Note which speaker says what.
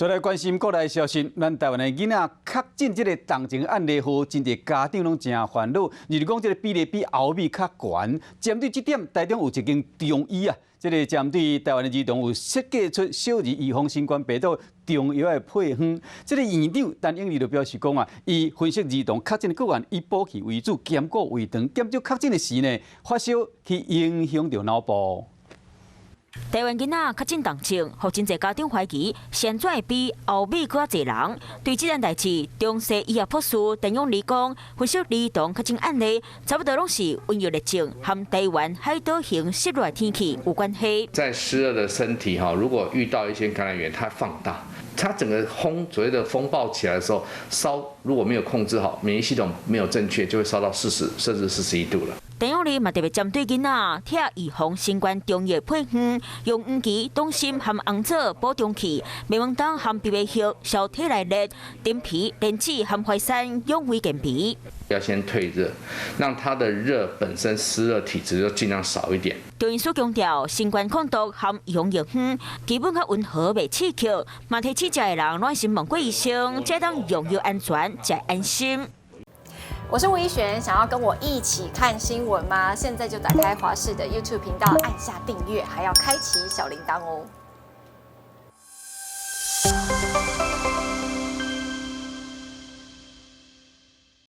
Speaker 1: 再來關心國內消息，咱台灣的囡仔確診這個重症案例予真濟家長攏誠煩惱，就是講這個比例比歐美較懸。針對這點，台中有一間中醫啊，這個針對台灣的兒童有設計出小兒預防新冠病毒中藥的配方。這個院長陳永利就表示講啊，伊分析兒童確診的個案以補氣為主，兼顧胃腸，減少確診的時呢，發燒去影響著腦部。
Speaker 2: 台灣囡仔確診重症，予真濟家長懷疑，是按怎會比歐美閣較濟人？對這件代誌，中西醫學博士陳永利講，分析兒童確診案例，差不多攏是瘟疫熱症，和台灣海島型濕熱天氣有關係。
Speaker 3: 在濕熱的身體哈，如果遇到一些感染源，它放大，它整個風所謂的風暴起來的時候，燒如果沒有控制好，免疫系統沒有正確，就會燒到40甚至41度了。
Speaker 2: 陳永利嘛特別針對囡仔，拆預防新冠中藥配方，用黃芪、黨參和紅棗補中氣，麥門冬和枇杷葉消體內熱，陳皮、蓮子和淮山養胃健脾。
Speaker 3: 要先退熱，讓他的熱本身濕熱體質就盡量少一點。
Speaker 2: 中醫師強調，新冠抗毒和預防藥方基本較溫和，袂刺激，嘛提醒食的人攏先問過醫生，才當用藥安全，才安心。
Speaker 4: 我是吳怡璇，想要跟我一起看新聞嗎？現在就打開華視的 YouTube 頻道，按下訂閱，還要開啟小鈴鐺哦。